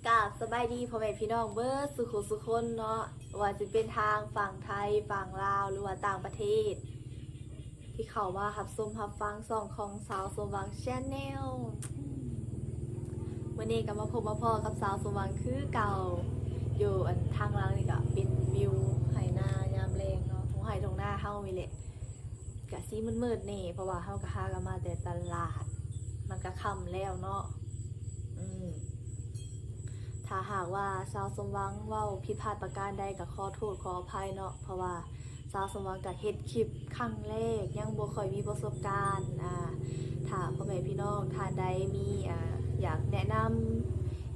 ກາບສະບາຍດີພໍ່ແມ່ພີ່ນ້ອງເບິດສູ່ຄູ່ສູ່ຄົນເນາະ, ບໍ່ວ່າຊິເປັນທາງຝັ່ງໄທ, ຝັ່ງລາວ ຫຼືວ່າຕ່າງປະເທດ ທີ່ເຂົ້າມາຮັບຊົມຮັບຟັງຊ່ອງຂອງສາວສົມຫວັງ Channel. ມື້ນີ້ກໍມາພົບມາພໍ້ກັບສາວສົມຫວັງຄືເກົ່າ. ຢູ່ອັນທາງຫຼັງນີ້ກໍເປັນວິວໄຮ່ນາຍາມແລງເນາະ, ທົ່ງໄຮ່ທົ່ງນາເຮົານີ້ແຫຼະ. ກະຊິມືດໆແດ່ ເພາະວ່າເຮົາກະຫາກັນມາແຕ່ຕະຫຼາດ, ມັນກະຄ່ຳແລ້ວເນາະ. ອືມ ຖ້າຫາກວ່າສາວສົມຫວັງເວົ້າຜິດພາດປະການໃດ ກະຂໍໂທດຂໍອະໄພເນາະ, ເພາະວ່າສາວສົມຫວັງກະເຮັດຄລິບຄັ້ງແລກ, ຍັງບໍ່ຄ່ອຍມີປະສົບການ. ອາ ຖ້າພໍ່ແມ່ພີ່ນ້ອງທ່ານໃດມີ ອາ ຢາກແນະນຳ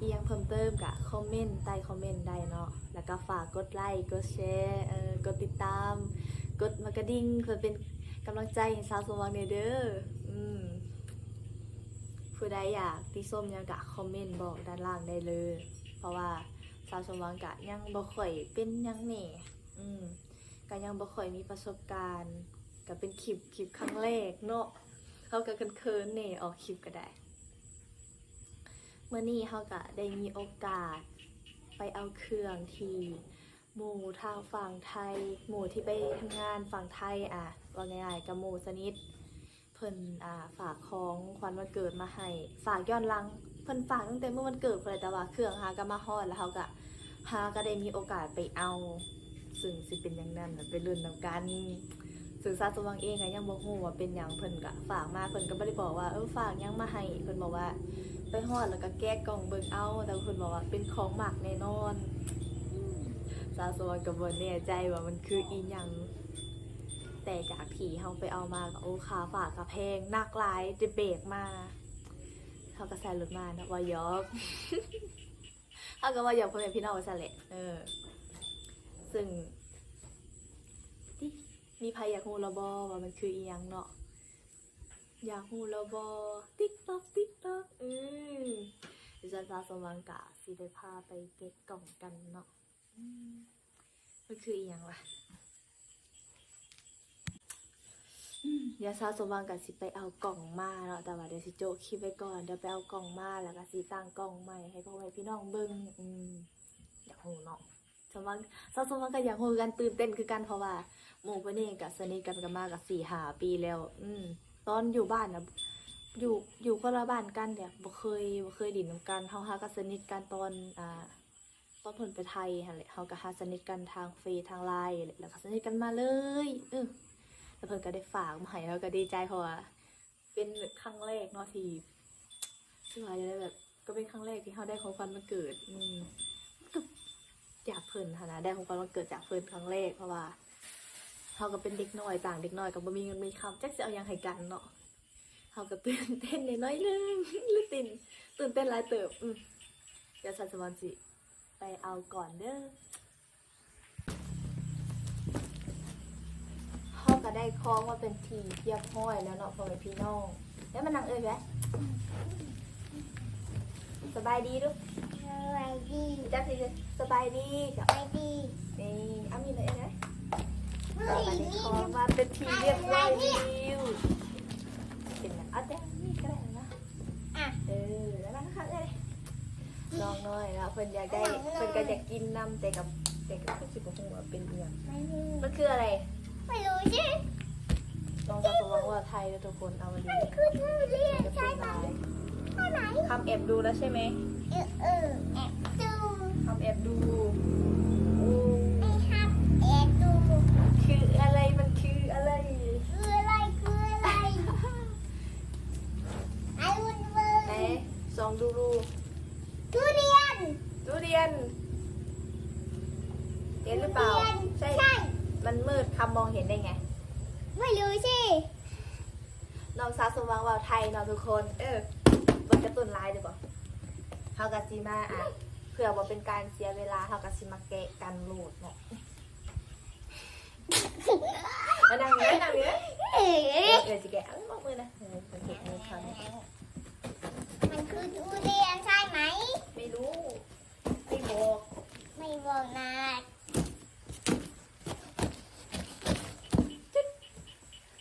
ອີ່ຫຍັງເພີ່ມເຕີມ ກະຄອມເມັນໃຕ້ຄອມເມັນໄດ້ເນາະ. ແລ້ວກໍຝາກກົດໄລ ກົດແຊ ເອີ ກົດຕິດຕາມ ກົດໝາກກະດິ່ງ ເພື່ອເປັນກຳລັງໃຈໃຫ້ສາວສົມຫວັງແດ່ເດີ. ອືມ ຜູ້ໃດຢາກຕິຊົມຫຍັງກະຄອມເມັນບອກດ້ານລ່າງໄດ້ເລີຍ, ເພາະວ່າສາວສົມຫວັງກະຍັງບໍ່ຄ່ອຍເປັນຫຍັງແດ່. ອືມ ກະຍັງບໍ່ຄ່ອຍມີປະສົບການ, ກະເປັນຄລິບ ຄລິບຄັ້ງແລກເນາະ, ເຮົາກະເຂີນໆແດ່ ອອກຄລິບກະໄດ້. ມື້ນີ້ເຮົາກະໄດ້ມີໂອກາດໄປເອົາເຄື່ອງທີ່ໝູ່ທາງຝັ່ງໄທ, ໝູ່ທີ່ໄປທຳງານຝັ່ງໄທ, ອາ ເວົ້າງ່າຍໆ ກະໝູ່ສະໜິດ ເພິ່ນ ອາ ຝາກຂອງຂວັນວັນເກີດມາໃຫ້, ຝາກຍ້ອນຫຼັງ, ເພິ່ນຝາກຕັ້ງແຕ່ມື້ວັນເກີດພຸ້ນແຫຼະ, ແຕ່ວ່າເຄື່ອງຫາກະມາຮອດ ແລ້ວເຮົາກະ ຫາກະໄດ້ມີໂອກາດໄປເອົາ, ເຊິ່ງຊິເປັນຫຍັງນັ້ນ ໄປລຸ້ນນຳກັນ. ເຊິ່ງສາວສົມຫວັງເອງກະຍັງບໍ່ຮູ້ວ່າເປັນຫຍັງ, ເພິ່ນກະຝາກມາ, ເພິ່ນກະບໍ່ໄດ້ບອກວ່າ ເອີ ຝາກຫຍັງມາໃຫ້, ເພິ່ນບອກວ່າໄປຮອດແລ້ວກະແກະກ່ອງເບິ່ງເອົາ, ແຕ່ເພິ່ນບອກວ່າເປັນຂອງມັກແນ່ນອນ. ສາວສົມຫວັງກະບໍ່ແນ່ໃຈວ່າມັນຄືອີ່ຫຍັງ, ແຕ່ຈາກທີ່ເຮົາໄປເອົາມາກະ ໂອ້ ຄ່າຝາກກະແພງ, ໜັກຫຼາຍ, ໄດ້ແບກມາ, ເຮົາກະໃສ່ລົດມາເນາະ, ເວົ້າຢອກ. ເຮົາກໍເວົ້າຢອກພໍ່ແມ່ພີ່ນ້ອງວ່າຊັ້ນແຫຼະ. ເອີ ເຊິ່ງ ຕິ ມີໃຜຢາກຮູ້ແລ້ວບໍ່ວ່າມັນຄືອີ່ຫຍັງເນາະ? ຢາກຮູ້ແລ້ວບໍ່? ຕິກຕອກ ຕິກຕອກ. ອື ສາວສົມຫວັງກະຊິໄດ້ພາໄປແກະກ່ອງກັນເນາະ. ອື ມັນຄືອີ່ຫຍັງວະ? ດຽວສາວສົມຫວັງກະຊິໄປເອົາກ່ອງມາເນາະ, ແຕ່ວ່າດຽວຊິໂຈະຄລິບໄວ້ກ່ອນ, ດຽວໄປເອົາກ່ອງມາ ແລ້ວກະຊິຕັ້ງກ້ອງໃໝ່ໃຫ້ພໍ່ແມ່ພີ່ນ້ອງເບິ່ງ. ອື ຢາກຮູ້ເນາະ, ສົມຫວັງ ສາວສົມຫວັງກະຢາກຮູ້ຄືກັນ, ຕື່ນເຕັ້ນຄືກັນ, ເພາະວ່າໝູ່ເພິ່ນນີ້ກະສະໜິດກັນກັນມາກະສີ່ຫ້າປີແລ້ວ. ອື ຕອນຢູ່ບ້ານນະ ຢູ່ ຢູ່ຄົນລະບ້ານກັນ, ແບບບໍ່ເຄີຍ ບໍ່ເຄີຍຫຼິ້ນນຳກັນ. ເຮົາຫາກະສະໜິດກັນຕອນ ອ່າ ຕອນເພິ່ນໄປໄທຫັ້ນແຫຼະ, ເຮົາກະຫາສະໜິດກັນທາງເຟສທາງລາຍແຫຼະ, ແລ້ວກະສະໜິດກັນມາເລີຍ. ເອີ ແລ້ວເພິ່ນກະໄດ້ຝາກມາໃຫ້, ເຮົາກະດີໃຈ ເພາະວ່າເປັນແບບຄັ້ງແລກເນາະ ທີ່ ຊິວ່າຈັ່ງໃດ ແບບ ກະເປັນຄັ້ງແລກທີ່ເຮົາໄດ້ຂອງຂວັນວັນເກີດ. ອື ກະຈາກເພິ່ນຫັ້ນນະ, ໄດ້ຂອງຂວັນວັນເກີດຈາກເພິ່ນຄັ້ງແລກ, ເພາະວ່າເຮົາກະເປັນເດັກນ້ອຍ, ຕ່າງເດັກນ້ອຍກະບໍ່ມີເງິນມີຄຳ, ຈັກຊິເອົາຫຍັງໃຫ້ກັນເນາະ. ເຮົາກະຕື່ນເຕັ້ນໜ້ອຍໜຶ່ງ ຫຼື ຕື່ນ ຕື່ນເຕັ້ນຫຼາຍເຕີບ. ອື ດຽວສາວສົມຫວັງຊິໄປເອົາກ່ອນເດີ. ເຮົາກະໄດ້ຂອງມາເປັນທີ່ຮຽບຮ້ອຍແລ້ວເນາະ ພໍ່ແມ່ພີ່ນ້ອງ. ແລ້ວມານັ່ງເອີຍແວະ. ສະບາຍດີລູກ. ສະບາຍດີ. ຈັບຊິ ສະບາຍດີ. ສະບາຍດີ. ນີ້ ເອົາມີດໜ້ອຍເອີຍນະ. ເຮົາກະໄດ້ຂອງມາເປັນທີ່ຮຽບຮ້ອຍແລ້ວ. ເປັນຫຍັງ? ເອົາແຕ່ມີດກະໄດ້ນະ. ອ່ະ ເອີ ແລ້ວນະຄະເອີຍ. ນ້ອງນ້ອຍເນາະ ເພິ່ນຢາກໄດ້ ເພິ່ນກະຢາກກິນນຳ ແຕ່ກະ ແຕ່ກະຄືຊິບໍ່ຮູ້ວ່າເປັນອີ່ຫຍັງ. ມັນຄືອະໄລ? ໄມ່ຮູ້ຊິ. ນ້ອງສາວສົມຫວັງເວົ້າໄທເດີທຸກຄົນ. ເອົາ ມັນຄືທຸລຽນໃຊ່ໄໝ? ຄຳແອບດູແລ້ວໃຊ່ໄໝ? ເອີ ເອີ ແອບດູ. ຄຳແອບດູ. ໂອ້ ໄອ້ຮັບແອບດູ. ຄືອະໄລ? ມັນຄືອະໄລ? ຄືອະໄລ? ຄືອະໄລ? ໄອ້ວຸ້ນເບິ່ງ ໄດ້ ສອງດູລູ. ທຸລຽນ. ທຸລຽນ ເຫັນຫຼືເປົ່າ? ທຸລຽນ ໃຊ່ ໃຊ່. ມັນມືດ ຄຳມອງເຫັນໄດ້ໄງ? ໄມ່ຮູ້ຊິ. ນ້ອງສາວສົມຫວັງເວົ້າໄທເນາະທຸກຄົນ. ເອີ ເບິ່ງກາຕູນຫຼາຍເດີບໍ່? ເຮົາກະຊິມາ ອ່າ ເພື່ອບໍ່ເປັນການເສຍເວລາ ເຮົາກະຊິມາແກະກັນໂລດເນາະ. ມານັ່ງເດີ ນັ່ງເດີ. ເອີ ເອີ ຊິແກະ ເອົາ ເອົາມືນະ. ເອີ ໂອເຄ ມືຄຳ. มันคือทุเรียนใช่ไหม? ไม่รู้ ไม่บอก ไม่บอกนะ.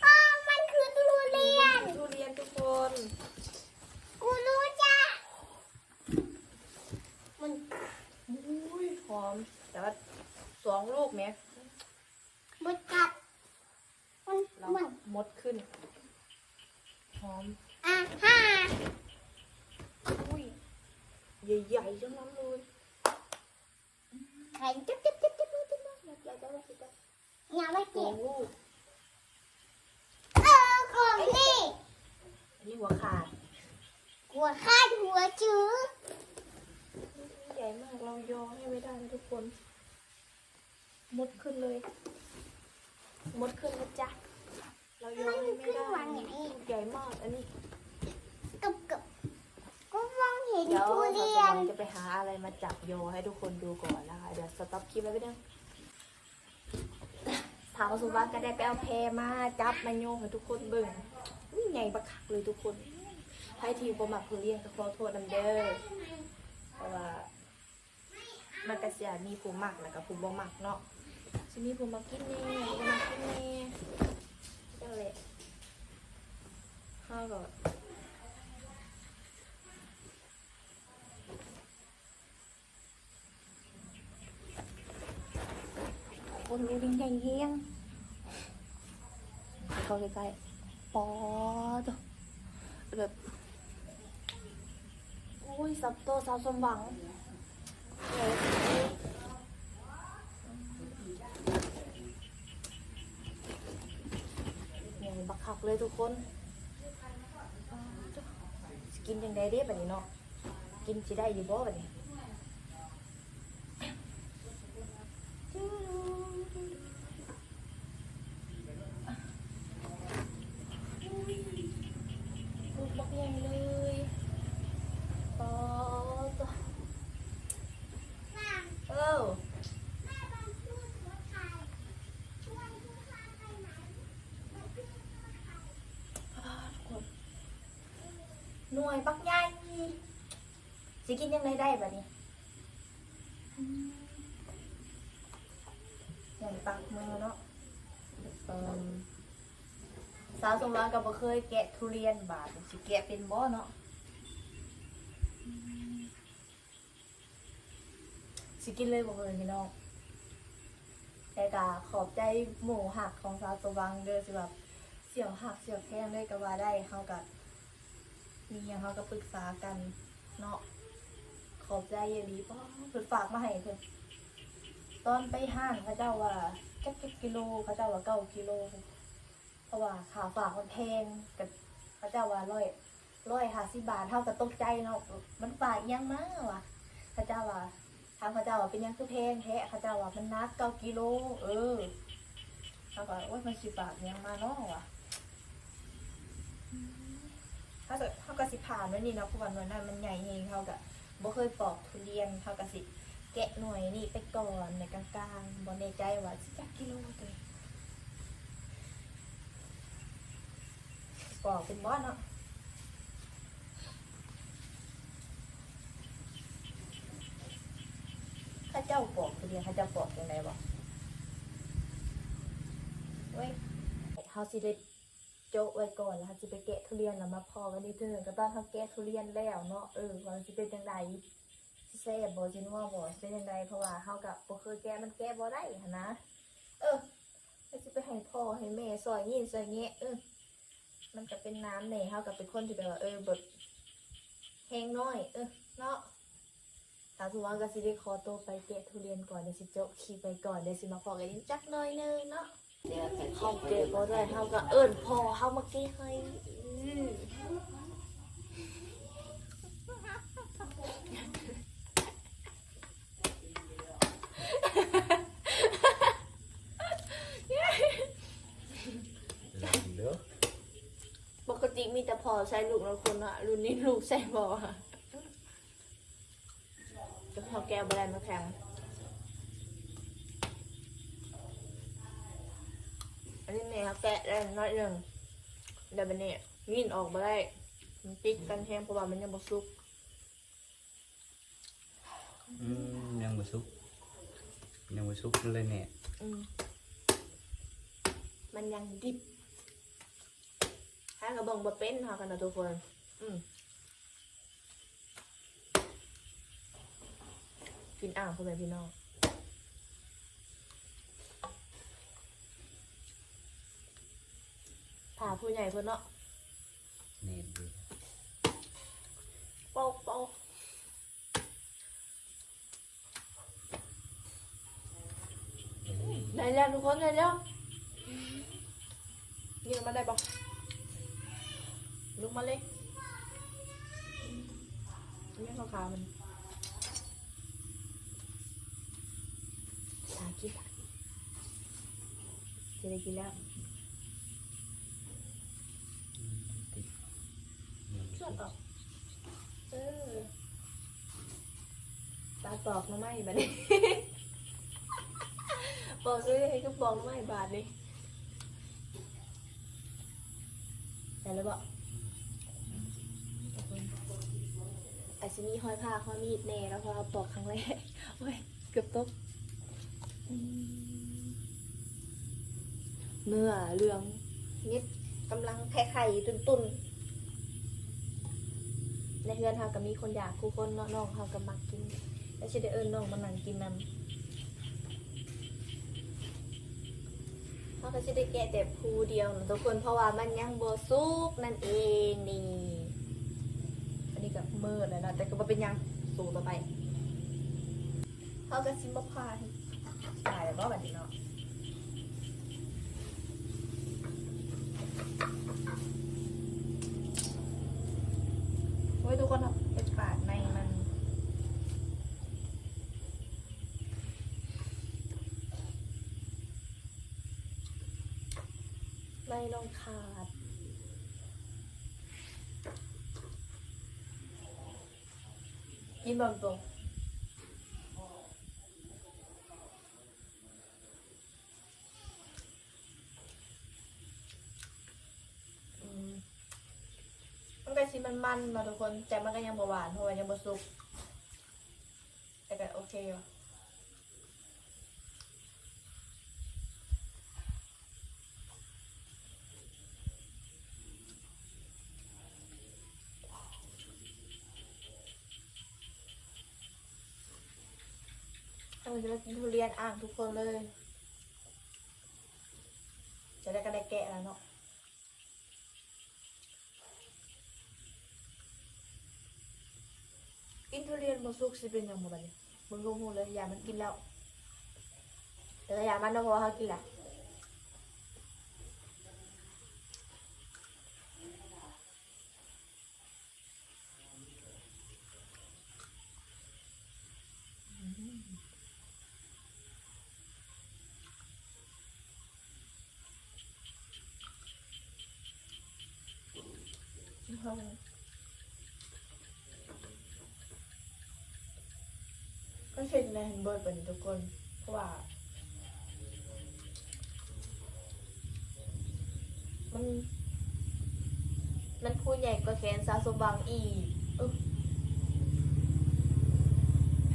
ອໍ ມັນຄືທຸລຽນ ທຸລຽນທຸກຄົນ. ກູຮູ້ຈັກ. ມັນ ອມ ແຕ່ວ່າສອງລູກແໝ່ ບໍ່ກັດ ມັນ ລະ ມັນ ມົດຂຶ້ນ ຫອມ ອາຫາ ອຸ້ຍ ໃຫຍ່ໆ ທັງນັ້ນເລີຍ ໃຫຍ່ ຈັບໆໆໆ ຈັບໆ ຢ່າໄວ້ ສອງລູກ ເອີ ຂອງນີ້ ອັນນີ້ຫົວຂາດ ຫົວຂາດ ຫົວຈື່ ໃຫຍ່ມາກ ເຮົາຍໍໃຫ້ໄມ່ໄດ້ນະທຸກຄົນ ມົດຂຶ້ນເລີຍ ມົດຂຶ້ນນະຈ໊ະ ເຮົາຍໍໃຫ້ໄມ່ໄດ້ ໃຫຍ່ມາກ ອັນນີ້ ເກືອບໆ ກໍມອງເຫັນທຸລຽນ ດຽວສາວສົມຫວັງຈະໄປຫາອະໄລມາຈັບຍໍໃຫ້ທຸກຄົນດູກ່ອນນະຄະ ດຽວສະຕັອບຄລິບໄວ້ແປັບໜຶ່ງ. ສາວສົມຫວັງກໍໄດ້ໄປເອົາແພມາຈັບມາໂຍງໃຫ້ທຸກຄົນເບິ່ງ ອຸ້ຍ ໃຫຍ່ບັກຄັກເລີຍທຸກຄົນ ໃຜທີ່ບໍ່ມັກທຸລຽນກໍຂໍໂທດນຳເດີ ເພາະວ່າມັນກໍຊິມີຜູ້ມັກ ແລ້ວກໍຜູ້ບໍ່ມັກເນາະ ຊິມີຜູ້ມັກກິນແດ່ ຜູ້ບໍ່ມັກກິນແດ່ ຈັ່ງແຫຼະ ເຮົາກໍ ໂອ້ໂຫ ໃຫຍ່ແຮງ ເຂົ້າໃກ້ໆ ປາດໂທ້ ແບບ ໂອ້ຍ ສັບໂຕ ສາວສົມຫວັງ ໃຫຍ່ບັກຄັກເລີຍທຸກຄົນ ປາດໂທ້ ຊິກິນຈັ່ງໃດເດບາດນີ້ເນາະ ກິນຊິໄດ້ຢູ່ບໍ່ບາດນີ້? ລູກບັກໃຫຍ່ເລີຍ ປາດໂທ້ ເອີ ປາດໂທ້ ໜ່ວຍບັກໃຫຍ່ ຊິກິນຈັ່ງໃດໄດ້ບາດນີ້? ອືມ ໃຫຍ່ປາກໝໍ້ເນາະ ເອີ ສາວສົມຫວັງກໍບໍ່ເຄີຍແກະທຸລຽນ ບາດນີ້ຊິແກະເປັນບໍ່ເນາະ? ອືມ ຊິກິນເລີຍບໍ່ເອີຍພີ່ນ້ອງ? ແຕ່ກະຂອບໃຈໝູ່ຮັກຂອງສາວສະຫວ່າງເດີ ຊິແບບສ່ຽວຮັກສ່ຽວແພງເລີຍກໍວ່າໄດ້ ເຮົາກະມີຫຍັງເຮົາກໍປຶກສາກັນເນາະ. ຂອບໃຈອີ່ຫຼີ ປ້າ ເພິ່ນຝາກມາໃຫ້ເພິ່ນ ຕອນໄປຮ້ານເຂົາເຈົ້າວ່າຈັກ ຈັກກິໂລ ເຂົາເຈົ້າວ່າເກົ້າກິໂລ ເພາະວ່າຄ່າຝາກມັນແພງ ກໍເຂົາເຈົ້າວ່າຮ້ອຍ ຮ້ອຍຫ້າສິບບາດ ເຮົາກໍຕົກໃຈເນາະ ມັນຝາກອີ່ຫຍັງມາວະ ເຂົາເຈົ້າວ່າ ຖາມເຂົາເຈົ້າວ່າເປັນຫຍັງຄືແພງແທ້ ເຂົາເຈົ້າວ່າມັນໜັກເກົ້າກິໂລ ເອີ ເຮົາກໍ ໂອ້ຍ ມັນຊິຝາກຫຍັງມາເນາະວະ ເຮົາກໍ ເຮົາກໍຊິຜ່ານໜ່ວຍນີ້ເນາະ ເພາະວ່າໜ່ວຍນັ້ນມັນໃຫຍ່ແຮງ ເຮົາກໍບໍ່ເຄີຍປອກທຸລຽນ ເຮົາກໍຊິແກະໜ່ວຍນີ້ໄປກ່ອນ ໃນກາງໆ ບໍ່ແນ່ໃຈວ່າຊິຈັກກິໂລເດີ ປອກເປັນບໍ່ເນາະ. ເຂົາເຈົ້າປອກທຸລຽນ ເຂົາເຈົ້າປອກຈັ່ງໃດບໍ່? ໂອ້ຍ ເຮົາຊິໄດ້ໂຈະໄວ້ກ່ອນ ແລ້ວເຮົາຊິໄປແກະທຸລຽນ ແລ້ວມາພໍ້ກັນອີກເທື່ອໜຶ່ງ ກໍຕອນເຮົາແກະທຸລຽນແລ້ວເນາະ ເອີ ວ່າມັນຊິເປັນຈັ່ງໃດ ຊິແຊບບໍ່ ຊິນົວບໍ່ ຊິເປັນຈັ່ງໃດ ເພາະວ່າເຮົາກໍບໍ່ເຄີຍແກະ ມັນແກະບໍ່ໄດ້ຫັ້ນນະ ເອີ. ແລ້ວຊິໄປໃຫ້ພໍ່ໃຫ້ແມ່ຊ່ອຍຍິ້ນຊ່ອຍແງະ ເອີ ມັນກໍເປັນນາມແດ່ ເຮົາກໍເປັນຄົນທີ່ແບບວ່າ ເອີ ແບບແຮງນ້ອຍ ເອີ ເນາະ. ຖ້າສົມມຸດວ່າກໍຊິໄດ້ຂໍໂຕໄປແກະທຸລຽນກ່ອນ ດຽວຊິໂຈະຄລິບໄວ້ກ່ອນ ດຽວຊິມາພໍ້ກັນອີກຈັກໜ້ອຍໜຶ່ງເນາະ. ເຮົາແກະບໍ່ໄດ້ ເຮົາກໍເອີ້ນພໍ່ເຮົາມາແກະໃຫ້ ອື. ເດີ ປົກກະຕິມີແຕ່ພໍ່ໃສ່ລູກເນາະ ທຸກຄົນເນາະ ລຸ້ນນີ້ລູກໃສ່ພໍ່ ແຕ່ເຮົາແກະບໍ່ໄດ້ ມັນແຂງ ອັນນີ້ແມ່ເຮົາແກະໄດ້ໜ້ອຍໜຶ່ງ ແລ້ວບັດນີ້ຍິ້ນອອກບໍ່ໄດ້ ມັນຕິດກັນແຮງ ເພາະວ່າມັນຍັງບໍ່ສຸກ. ອືມ ຍັງບໍ່ສຸກ ຍັງບໍ່ສຸກເລີຍແມ່ ອືມ ມັນຍັງດິບ ຫາກະເບິ່ງບໍ່ເປັນ ເຮົາກັນເນາະທຸກຄົນ ອືມ ກິນອ່າງ ພໍ່ແມ່ພີ່ນ້ອງ. ຕາຜູ້ໃຫຍ່ເພິ່ນເນາະ ແມ່ນຢູ່ ເປົ່າ ເປົ່າ ໄດ້ແລ້ວທຸກຄົນ ໄດ້ແລ້ວ ຍິງອອກມາໄດ້ບໍ່? ລົງມາເລີຍ ຍັງຂາວໆມັນ ຕາກິນ ຊິໄດ້ກິນແລ້ວ ເຊື່ອຕໍ່ ເອີ ຕາຕອກໜໍ່ໄມ້ບາດນີ້ ບອກເລີຍ ໃຫ້ກະປອກໜໍ່ໄມ້ບາດນີ້ ໄດ້ແລ້ວບໍ່? ອາດຊິມີຮອຍຜ່າຮອຍມີດແດ່ເນາະ ເພາະວ່າປອກຄັ້ງແລກ ໂອ້ຍ ເກືອບຕົກ ອືມ ເນື້ອເຫຼືອງ ເມັດກຳລັງໄຂ່ໆ ຕຸ່ນໆ ໃນເຮືອນເຮົາກໍມີຄົນຢາກຄູ່ຄົນເນາະ ນ້ອງເຮົາກໍມັກກິນ ແລ້ວຊິໄດ້ເອີ້ນນ້ອງມານັ່ງກິນນຳ ເຮົາກໍຊິໄດ້ແກະແຕ່ພູດຽວນະທຸກຄົນ ເພາະວ່າມັນຍັງບໍ່ສຸກນັ້ນເອງນີ້ ອັນນີ້ກໍເມີດແລ້ວເນາະ ແຕ່ກໍບໍ່ເປັນຫຍັງ ສູ້ຕໍ່ໄປ ເຮົາກໍຊິມາຜ່າ ຊິໄດ້ແລ້ວບໍ່ບັດນີ້ເນາະ ໂອ້ຍ ທຸກຄົນ ເຮົາໄປປາດໃນມັນ ໃນນ້ອງຂາດ ກິນບໍ່ຕົງ ອືມ ມັນກໍຊິມັນໆເນາະທຸກຄົນ ແຕ່ມັນກໍຍັງບໍ່ຫວານ ເພາະວ່າຍັງບໍ່ສຸກ ແຕ່ກໍໂອເຄຢູ່. ເຮົາຈະໄດ້ກິນທຸລຽນອ່າງທຸກຄົນເລີຍ ຈະໄດ້ ກໍໄດ້ແກະແລ້ວເນາະ. ກິນທຸລຽນບໍ່ສຸກຊິເປັນຫຍັງບໍ່ບັດນີ້ ເບິ່ງກໍຮູ້ເລີຍ ຢ້ານມັນກິນແລ້ວ ແຕ່ກໍຢ່າມັນເນາະ ເພາະວ່າເຮົາກິນແລ້ວ. ກໍເຮັດແນວໃຫ້ເບິດບັດນີ້ທຸກຄົນ ເພາະວ່າ ມັນ ມັນພູໃຫຍ່ກວ່າແຂນສາວສົມຫວັງອີກ ເອີ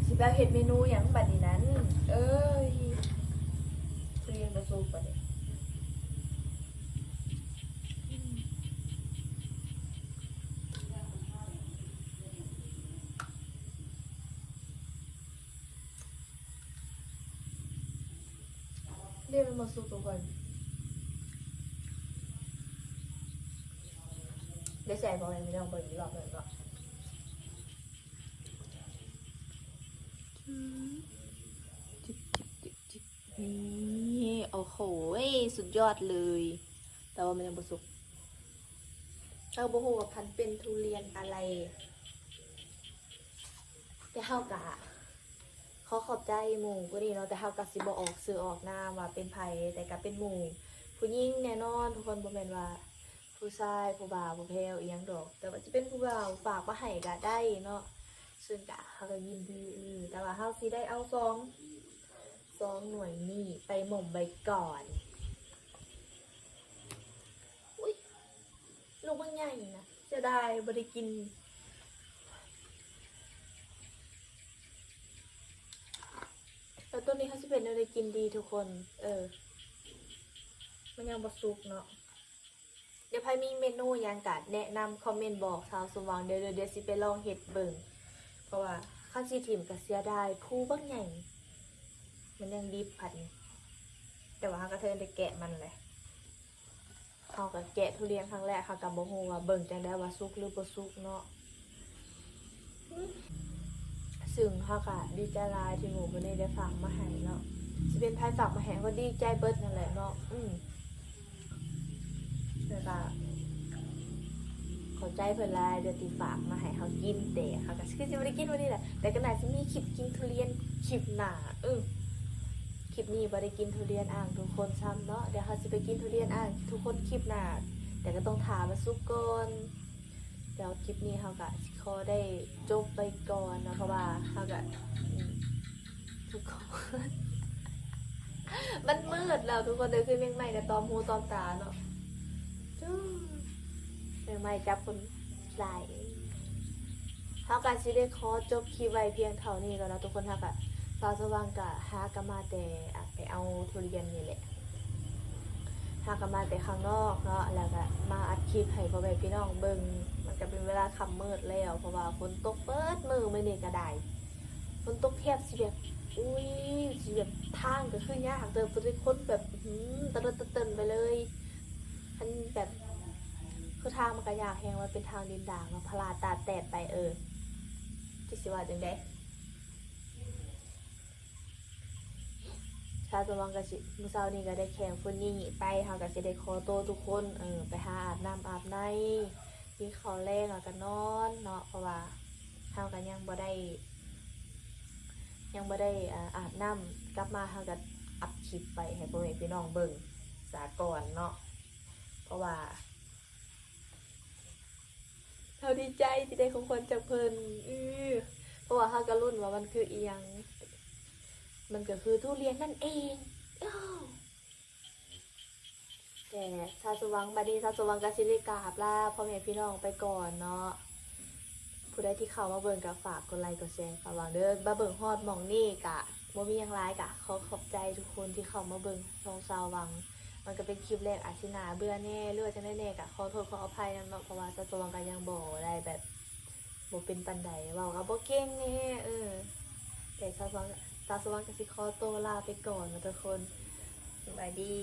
ຊິໄປເຮັດເມນູຫຍັງບັດນີ້ນັ້ນ ເອີຍ ທຸລຽນບໍ່ສຸກບັດນີ້. ເດ ມັນບໍ່ສຸກທຸກຄົນ ໄດ້ໃສ່ບໍ່ແມ່ນພີ່ນ້ອງ ເບິ່ງອີກລອບໜຶ່ງເນາະ ອືມ ຈິບໆໆໆ ນີ້ ໂອ້ໂຫ ສຸດຍອດເລີຍ ແຕ່ວ່າມັນຍັງບໍ່ສຸກ ເຮົາບໍ່ຮູ້ວ່າພັນເປັນທຸລຽນອະໄລ ແຕ່ເຮົາກະ ຂໍຂອບໃຈໝູ່ຜູ້ນີ້ເນາະ ແຕ່ເຮົາກະຊິບໍ່ອອກຊື່ອອກນາມວ່າເປັນໃຜ ແຕ່ກະເປັນໝູ່ຜູ້ຍິງແນ່ນອນທຸກຄົນ ບໍ່ແມ່ນວ່າຜູ້ຊາຍ ຜູ້ບ່າວ ຜູ້ແພ້ວອີ່ຫຍັງດອກ ແຕ່ວ່າຊິເປັນຜູ້ບ່າວຝາກມາໃຫ້ກະໄດ້ເນາະ ເຊິ່ງກະເຮົາກະຍິນດີ ແຕ່ວ່າເຮົາຊິໄດ້ເອົາສອງ ສອງໜ່ວຍນີ້ໄປໝົມໄວ້ກ່ອນ. ອຸ້ຍ ລູກບັກໃຫຍ່ນະ ເສຍດາຍບໍ່ໄດ້ກິນ ແລ້ວໂຕນີ້ເຮົາຊິເປັນແນວໃດກິນດີທຸກຄົນ ເອີ ມັນຍັງບໍ່ສຸກເນາະ ດຽວໃຜມີເມນູຫຍັງກະແນະນຳຄອມເມັນບອກສາວສົມຫວັງເດີ ດຽວ ດຽວຊິໄປລອງເຮັດເບິ່ງ ເພາະວ່າຄັນຊິຖິ້ມກະເສຍດາຍ ພູບັກໃຫຍ່ ມັນຍັງດິບພັດນີ້ ແຕ່ວ່າເຮົາກະເທີໄດ້ແກະມັນແຫຼະ. ເຮົາກໍແກະທຸລຽນຄັ້ງແລກ ເຮົາກໍບໍ່ຮູ້ວ່າເບິ່ງຈັ່ງໃດວ່າສຸກຫຼືບໍ່ສຸກເນາະ. ຊຶ່ງເຮົາກໍດີໃຈຫຼາຍທີ່ໝູ່ເພິ່ນນີ້ໄດ້ຝາກມາໃຫ້ເນາະ. ຊິເປັນໃຜຝາກມາໃຫ້ ເຮົາກໍດີໃຈເບິດນັ້ນແຫຼະເນາະ. ອືມ ແລ້ວກໍຂອບໃຈເພິ່ນຫຼາຍເດີ້ ທີ່ຝາກມາໃຫ້ເຮົາກິນ. ແຕ່ເຮົາກໍຄືຊິບໍ່ໄດ້ກິນມື້ນີ້ແຫຼະ ແຕ່ກໍໜ້າຊິມີຄລິບກິນທຸລຽນຄລິບໜ້າ. ເອີ ຄລິບນີ້ບໍ່ໄດ້ກິນທຸລຽນອ້າງທຸກຄົນຊ້ຳເນາະ. ດຽວເຮົາຊິໄປກິນທຸລຽນອ້າງທຸກຄົນຄລິບໜ້າ ແຕ່ກໍຕ້ອງຖ້າວ່າສຸກກ່ອນ. ແລ້ວຄລິບນີ້ເຮົາກະຊິຂໍໄດ້ຈົບໄປກ່ອນເນາະ ເພາະວ່າເຮົາກະ ອືມ ທຸກຄົນ ມັນມືດແລ້ວທຸກຄົນເດີ ຄືແມງໄມ້ກະຕອມຫູຕອມຕາເນາະ. ແມງໄມ້ຈັບຄົນຫຼາຍ. ເຮົາກະຊິໄດ້ຂໍຈົບຄລິບໄວ້ພຽງເທົ່ານີ້ກ່ອນເນາະທຸກຄົນ. ເຮົາກະ ສາວສະຫວ່າງກະຫາກັນມາແຕ່ ອາ ໄປເອົາທຸລຽນນີ້ແຫຼະ. ຫາກັນມາແຕ່ຂ້າງນອກເນາະ ແລ້ວກະມາອັດຄລິບໃຫ້ພໍ່ແມ່ພີ່ນ້ອງເບິ່ງ. ມັນກະເປັນເວລາຄ່ຳມືດແລ້ວ ເພາະວ່າຝົນຕົກເບິດມື້ ມື້ນີ້ກະໄດ້ ຝົນຕົກແທບຊິແບບ ອຸ້ຍ ຊິແບບ ທາງກະຄືຍາກເຕີບ ແຕ່ຄົນແບບ ຫື ຕະເລິດຕະເຕີນໄປເລີຍ. ຄັນແບບ ຄືທາງມັນກະຍາກແຮງ ມັນເປັນທາງດິນດາງເນາະ ພາລາຕາກແດດໄປ. ເອີ ຈັກຊິວ່າຈັ່ງໃດ. ສາວສະຫວ່າງກະຊິ ມື້ເຊົ້ານີ້ກະໄດ້ແຂ່ງຟຸດນີ້ໄປ ເຮົາກະຊິໄດ້ຂໍໂຕທຸກຄົນ ເອີ ໄປຫາອາບນ້ຳອາບໃນ ກິນເຂົ້າແລງ ແລ້ວກະນອນເນາະ ເພາະວ່າເຮົາກະຍັງບໍ່ໄດ້ ຍັງບໍ່ໄດ້ ອາ ອາບນ້ຳ. ກັບມາເຮົາກະອັດຄລິບໄປໃຫ້ພໍ່ແມ່ພີ່ນ້ອງເບິ່ງສາກ່ອນເນາະ ເພາະວ່າ ເຮົາດີໃຈທີ່ໄດ້ຂອງຂວັນຈາກເພິ່ນ. ອື ເພາະວ່າເຮົາກະລຸ້ນວ່າມັນຄືອີ່ຫຍັງ ມັນກະຄືທຸລຽນນັ້ນເອງ. ແຕ່ສາວສະຫວ່າງ ບັດນີ້ສາວສະຫວ່າງກະຊິໄດ້ກາບລາພໍ່ແມ່ພີ່ນ້ອງໄປກ່ອນເນາະ. ຜູ້ໃດທີ່ເຂົ້າມາເບິ່ງກະຝາກກົດໄລກົດແຊໃຫ້ສາວສະຫວ່າງເດີ້. ມາເບິ່ງຮອດໝ່ອງນີ້ກະບໍ່ມີຫຍັງຫຼາຍ ກະຂໍຂອບໃຈທຸກຄົນທີ່ເຂົ້າມາເບິ່ງຊ່ອງສາວສະຫວ່າງ. ມັນກະເປັນຄລິບແລກ ອາດຊິໜ້າເບື່ອແດ່ ຫຼືວ່າຈັ່ງໃດແດ່ ກະຂໍໂທດຂໍອະໄພນຳເນາະ ເພາະວ່າສາວສະຫວ່າງກະຍັງບໍ່ໄດ້ແບບ ບໍ່ເປັນປານໃດ ເວົ້າກະບໍ່ເກັ່ງແດ່. ເອີ ແຕ່ສາວສະຫວ່າງ ສາວສະຫວ່າງກະຊິຂໍໂຕລາໄປກ່ອນເນາະທຸກຄົນ. ສະບາຍດີ.